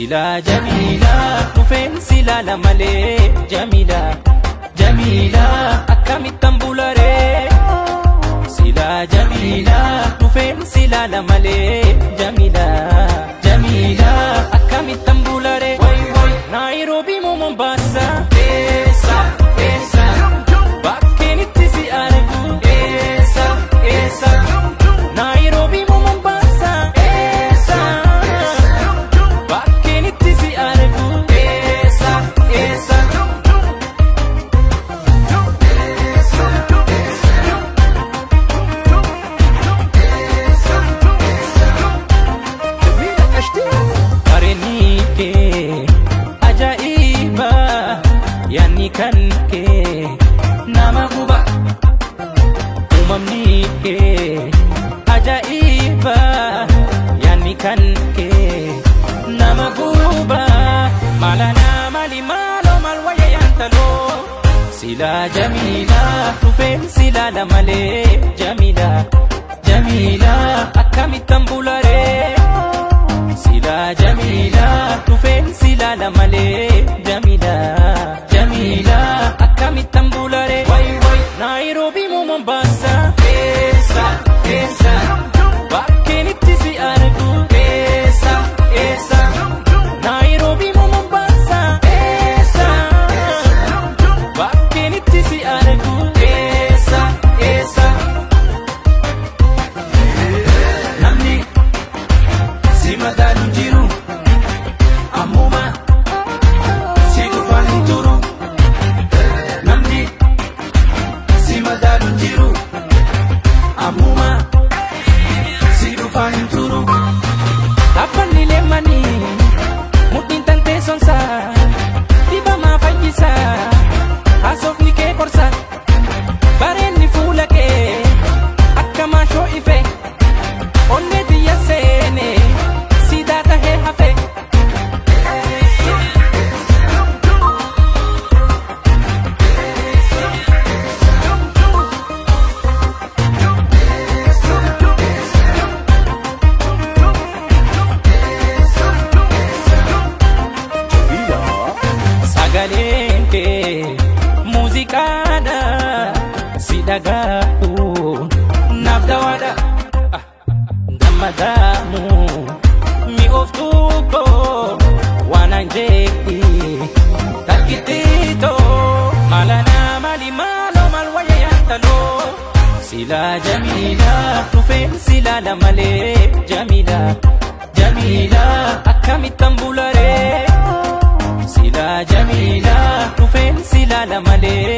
Sila Jamila dhufeen silaala malee Jamila Jamila akkamittan bularee Sila Jamila dhufeen silaala malee Jamila Jamila akkamittan bularee Nairobi moo Mombasa eessa eessa bakkeen itti si argu eessa eessa Nairobi moo Mombasa eessa bakkeen itti si argu eessa eessa Bareenni kee ajaa'iba yaanni kan kee nama guba uumamni kee ajaa'iba yaanni kan kee nama guba maalana maali maaloo maal wayya yaantaloo Sila Jamila dhufeen silaala malee Jamila Jamila akkamittan bularee Sila Jamila dhufeen silaala malee Jamila Jamila akkamittan bularee Nairobi moo Mombasa eessa eessa bakkeen itti si argu eessa eessa Nairobi moo Mombasa eessa bakkeen itti si argu eessa eessa Namni si madaalu hin jiru ammuma si dhufaan hin turu. Namni si madaalu hin jiru ammuma si dhufaan hin turu. Dhaabbanni leemmanii mudhiin tantee sonsaa dibamaa fayyisaa haasofni kee qorsa bareenni fuula kee akka maashoo ife onnee xiyya seene siidaa tahee hafe. Sagaleen kee muuziqaadha si dhagahuun naaf dawaadha gammadaamu mi'ooftuu koo waan an jedhi takkittiitoo maalana maali maaloo maal wayya yaantaloo Sila Jamila dhufeen silaala malee Jamila Jamila akkamittan bularee Sila Jamila dhufeen silaala malee